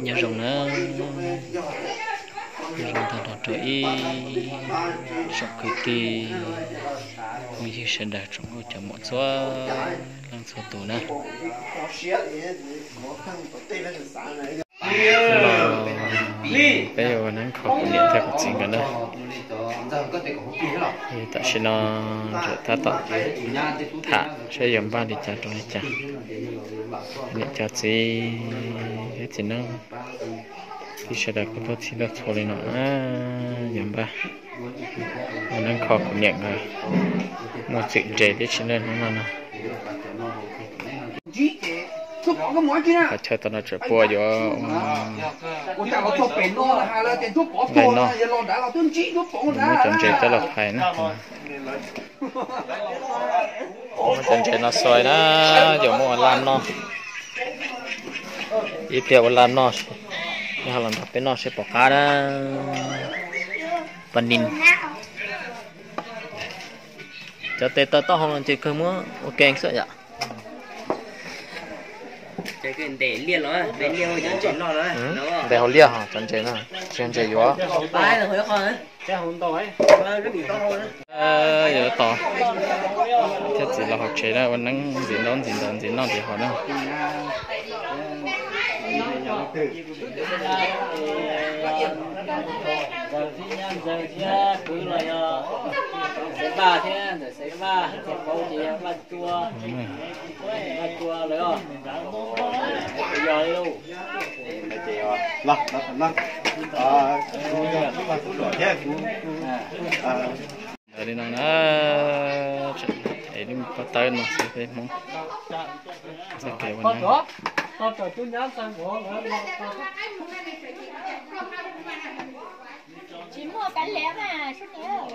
Nyob zoo na, nyob zoo tag nrho rau ib tsoom kwv tij phooj ywg sawv daws, tsoom cov muam txhua leej txhua tus na. Peb yuav ua neeb kho kuv niam thiab kuv txiv nkawd na. Tam sim no tseem tab tom tham saib yuav npaj li cas rau li cas. Niam cov txiv thiab txiv neeb tij sawv daws kuj tuaj txhij tuaj txhua li no na, yuav npaj ua neeb kho kuv niam nkawd muaj txwm ntses tib si na hnub no na. Qhov chaw tau no tseem puas yuav nqaij noj, muab cov ntses coj los phais na. Muab cov ntses no xuas na, yuav muab ua laj noj. Ib pliag ua laj noj, yog los nrog peb noj seb puas qab na. Pab nim cov tes taw taub hau no ces kawg muab ua ke xwb yom. Ntes hauv liaj ho cov ntses no, tsis yog ntses yuav. Yuav tos thiab txiv los hauv tsev na, ua neeb ntxiv ntaub ntxiv ntawv ntxiv noj ntxiv haus na. Ntxawg thiab nyab ntxawg thiab kwv los yog Xaiv Vaj thiab ntxawm Xaiv Vaj, ces Pauv ces yog Vaj Cua, Vaj Cua lawm os. Yog li lauj. Ntawd li no na, es lub pob tawb no xwb peb Hmoob txoj kev ua neeb. Tsis muaj kav liam mas sub niam.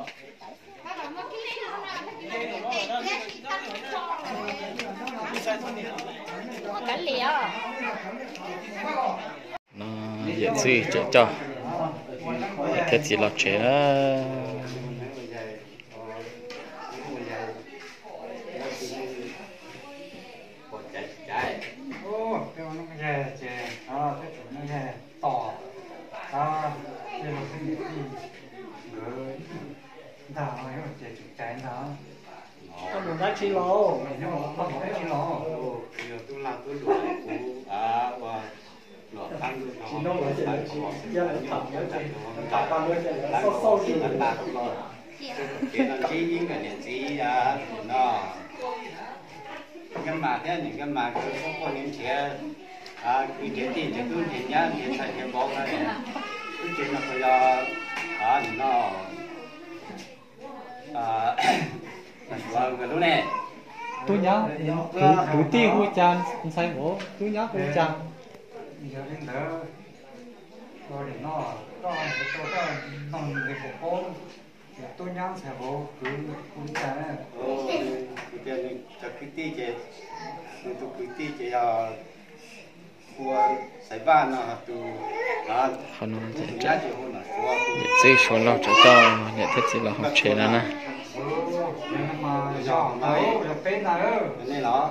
Muaj kav liam. No yawm txwj tseem coj yawm thiab txiv los tsev na. Ntag, ces tseem caiv ntag. Koj mus dab tsi los? Koj mus dab tsi los? Tsis noj los ces lawv tsis cia lawv tham lawv ces tham pa luaj ces lawv xauj xauj li. Kev no ntsib ib nkawm niam txiv no, Nkaj Mas thiab niam Nkaj Mas nkawd poj niam nrhiav kwv nrhiav tij nrhiav tub nrhiav nyab nrhiav ntxhais nrhiav vauv no, lub tsev no puas yog no Suav nkawd lub ne? Tub nyab, kwv tij hu cas ntxhais vauv, tub nyab hu cas? Yog li ntawd, ua li no, koj mus rau koj noog nws puas paub, tub nyab ntxhais vauv kwv hu li cas na? Kuv tias nws cov kwv tij ces, nws tus kwv tij ces yog hu ua Xaiv Vaj no, tus, tus nyab ces hu Nom Suav. Yawm txwj Suav Lauj tseem coj niam thiab txiv los hauv tsev no na. Yog peb ntag, nej los,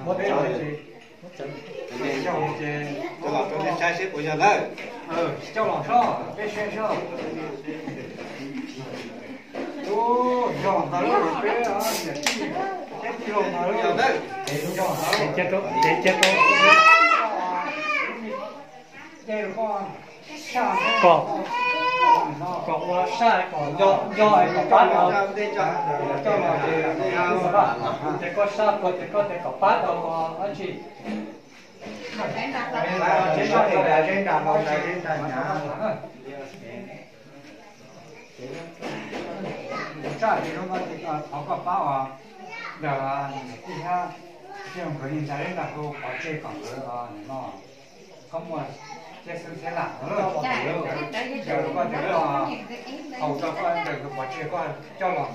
coj los rau nej saib seb puas yog ntawd. Coj los soj peb saib soj. Yog ntawd peb niam tij, peb tij laug ntawd, yog ntawd. Ces cia rau, ces cia rau. Kom, kom ua saj kom nco, nco es kom pab no. Coj los ces, ces koj saj tuaj ces koj tias kom pab tau dab tsi? Ces saj tuaj, saj ces thov koj pab os, ntawm niam tij thiab, thiab nkawd niag ntxhais nrog kuv pov tseg kom nkawd no. Koj muaj txiaj xwb txiaj lam no lawm, koj tias koj haus rau koj ntawm nkawd pov tseg koj coj los.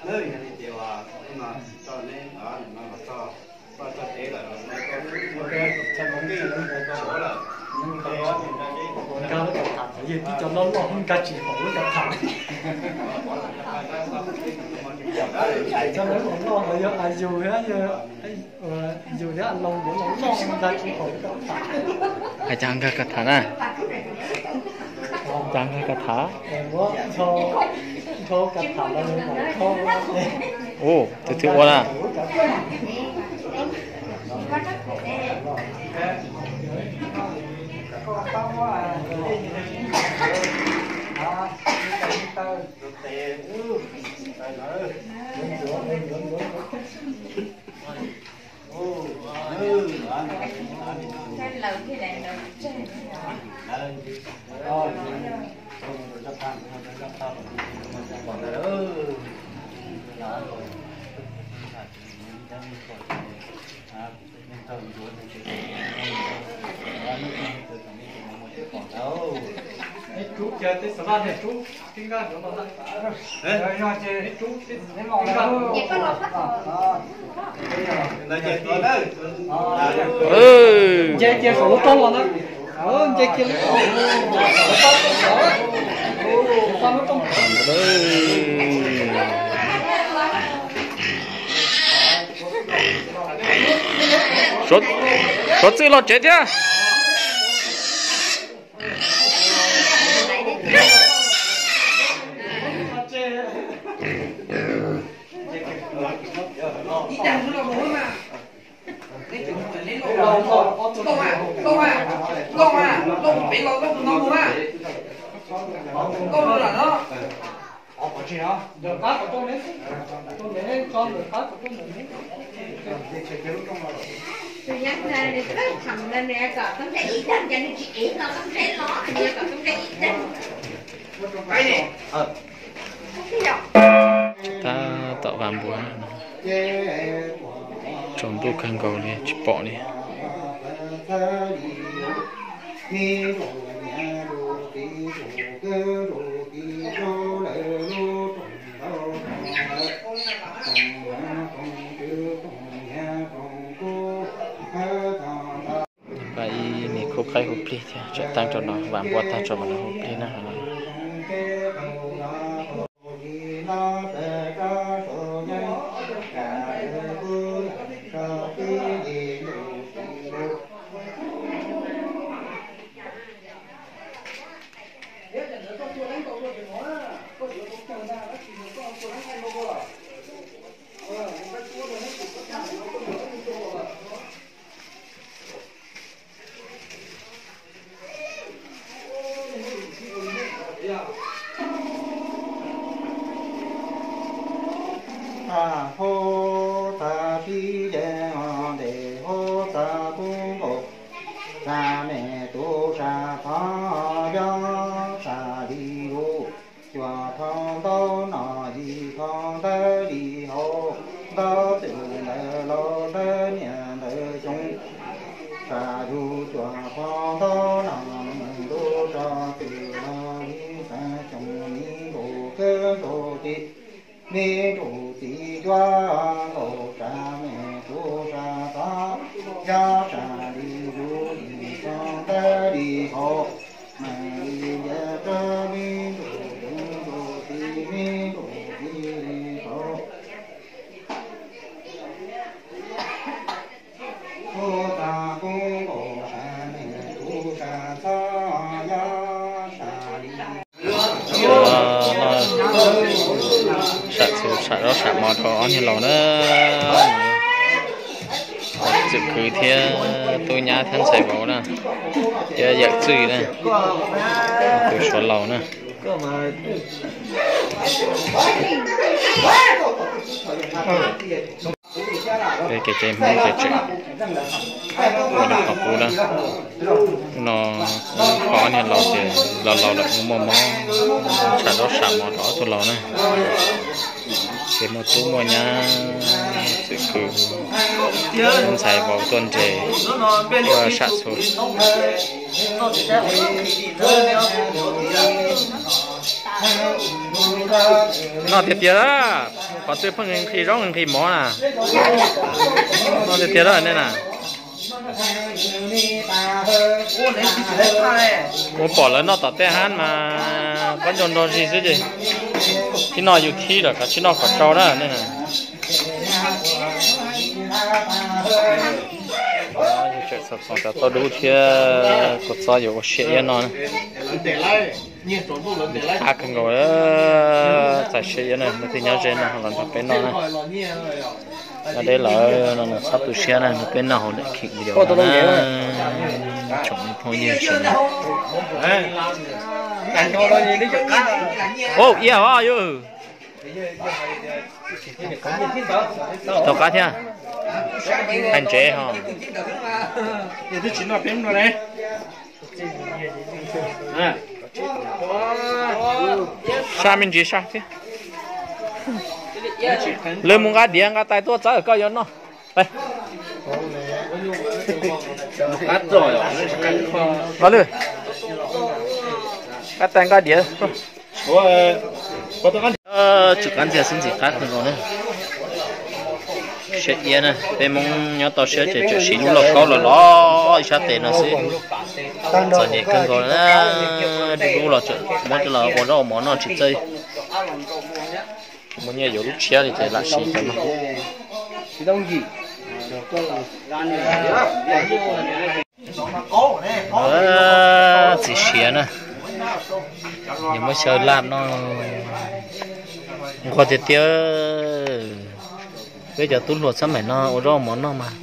Lawv yog li ces uas no tsis tso neb no los txog koj txog tsev lawm, ua txhais mus nqi lawv mus tau lawm. Nkag lub cov tham, yog tib co loj loj nkag tsis haum lub cov tham. Cov lawv los noj los yog yus thiab, yus thiab Loos yuav los noj nkag rau hauv kab tham. Hais cas nkag kab tham na? Cas nkag kab tham? Muab nrho kab tham los yog npaum kho. Ua, tus twg ua na? Nce kiag saum lub roob los na. Nce kiag lub roob. Suav txwj los tsev thiab. Tab tom vas npua, tsaus ntuj kawg nkaus li tsis pom li. Npaj ib me khub qaib hu plig thiab, tsam tag rau no vas npua tag tso mam li hu plig na. Tag hub tag sib yees, ntes hub tag kub nkaus, sab me tub sab thov, yog sab li lub cuaj thov ntaub no, yim thov ntawv li hauv, ntaub twm ntawv laus ntawv niam ntawv xyoo, sab yug cuaj thov ntaub no, me tub sab twm laus li xeev xyoo, me nkaus kawg nkaus txiv, me nkaus txiv cuab nkaus sab me tub sab thov, yog sab li lub yim thov ntawv li hauv, mam li ntiav rau me nkaus kawg nkaus txiv, me nkaus txiv li hauv. Hu tag kub nkaus sab me tub sab thov, yog sab li sam txhua sam zaub sam mov rau ob niag laus na. Txwm Kwv thiab Tub Nyab thiab ntxhais vauv na, thiab yawm txwj na, tus suav laus na. Kev tsev Hmoob kev tsev ua nws qhov qub na. Hnub no qhov ob niag laus ces laus laus lawm, muaj mob, sam zaub sam mov rau ob tug laus na. Ces muaj tub muaj nyab, Txwm Kwv, ntxhais vauv tuaj nres, tuaj sam txhua. Noj tiag tiag, qhov twg pheej nqhis zaub nqhis mov na. Noj tiag tiag nej na. Kuv pom lawv noj tom tej hab mas kab nco nrog zig xwb ces. Tib no yus thib rau kov tib no kom rau na. Yus tseem xav xoom cov tauj dub thiab kua txob yuav ua siab iab no na. Qab kawg nkaus, txais siab iab na, leej twg nyob ze no los nrog peb noj na. Nyob deb lawm no nws txhob tu siab na, nrog peb noj hauv daim khiv video no na. Tsoom phooj ywg sawv daws. Ua iab os yus. Tau qab thiab. Hais ntsev ho. Saj me ntsis saj thiab. Lwm mus nqa diav nqa tais tuaj txawb koj yuav noj. Nqa lwm, nqa tais nqa diav. Tsis qab ntxiag xwb ntxim qab kawg nkaus na. Siab iab na, peb Hmoob nyob toj siab ces tseem siv lub lauj kaub los los ib sab tes no xwb. Txom nyem kawg nkaus na, dub dub los tseem muab coj los ua zaub ua mov noj tsis txawj. Muaj nyiaj yuav lub tshiab li ces lam siv cov no. Txiv siav na, nws muab xyaw laj no nquag tiag tiag. Peb cov tub hluas xab maim no ua zaub mov noj mas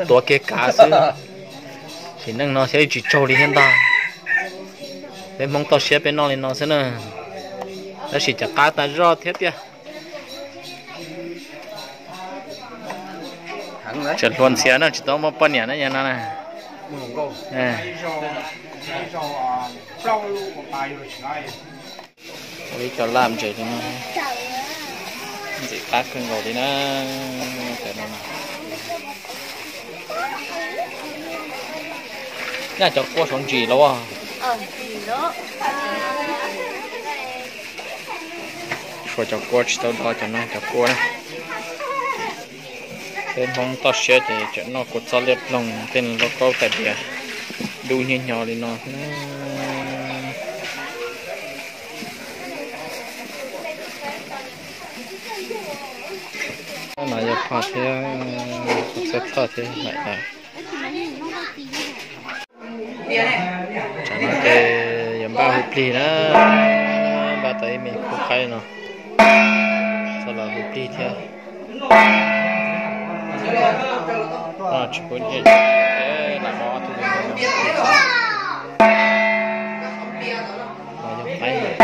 tuav kev kav xwb. Sim neej no xyov tsis tsaug li thiab ntag. Peb Hmoob toj siab peb noj li no xwb na, tab sis cov qab tag zog thiab tiag. Tseem hluas ntxhias no tsis tau muaj poj niam na yog no na. Ua ib co laj ntses li no, ntxim qab kawg nkaus li na. Nyaj cov kua saum ntsis los. Tshuav cov kua tsis tau do cov no cov kua na. Peb Hmoob toj siab ces tseem noj kua txob liab ploog tej lauj kaub tais diav dub nyob nyo li no. No yog phom thiab kua txob txhoj thiab lawm. Tsam no ces yuav npaj hu plig na, npaj tau ib me khub qaib no txog los hu plig thiab. Tsis pub nyiaj, lam muab ob tug no hu plig. No yog qaib.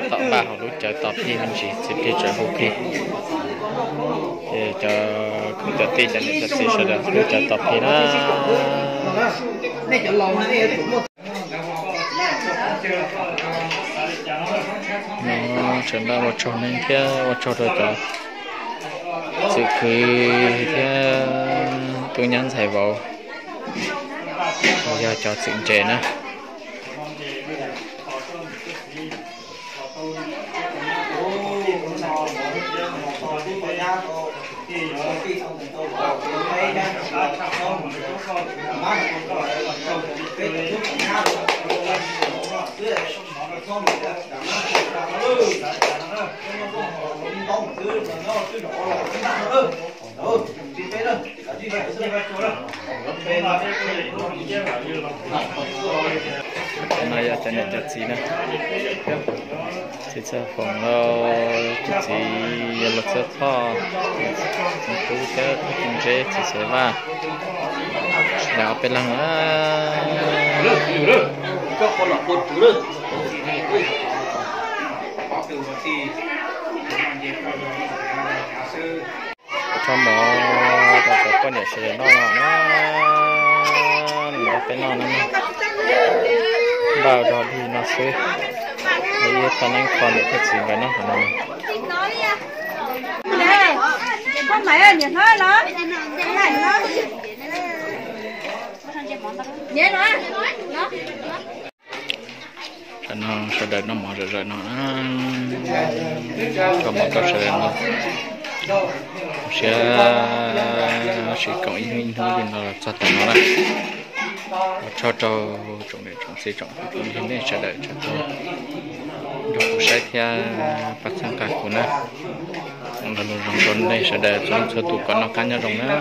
Tom npaj hauv lub cawv tos plig me ntsis, txiv plig tseem hu plig. Ces cov kwv cov tij cov niam cov txiv sawv daws lub cawv tos plig na. No tseem npaj ua tsaug neeg thiab ua tsaug rau cov txwm kwv thiab tub nyab ntxhais vauv, yog cov txwm ntses na. No yog cov niam cov txiv na, txiv Txawj Foom los, txiv yog los Txawj Thoj, txiv Tub thiab txiv Ntseb, txiv Xaiv Vaj, tsis tas ob peb leeg na. Tso mov rau cov poj niam sawv daws noj no na, nrog peb noj no na. Npaj rog dig no xwb, ib tag neeb kho niam thiab txiv nkawd noj qhov no. Tam no sawv daws noj mov zom zaws no, kho mov rau sawv daws noj. Zoo siab, sib koom ib hnub ib hnub li no los txog tam no na. Ua tsaug rau tsoom niam tsoom txiv tsoom kwv tij neej tsa sawv daws txhua tus nrog kuv saib thiab pab txhawb nqa kuv na. Los zoo rau nej sawv daws txhua leej txhua tus kom noj qab nyob zoo na.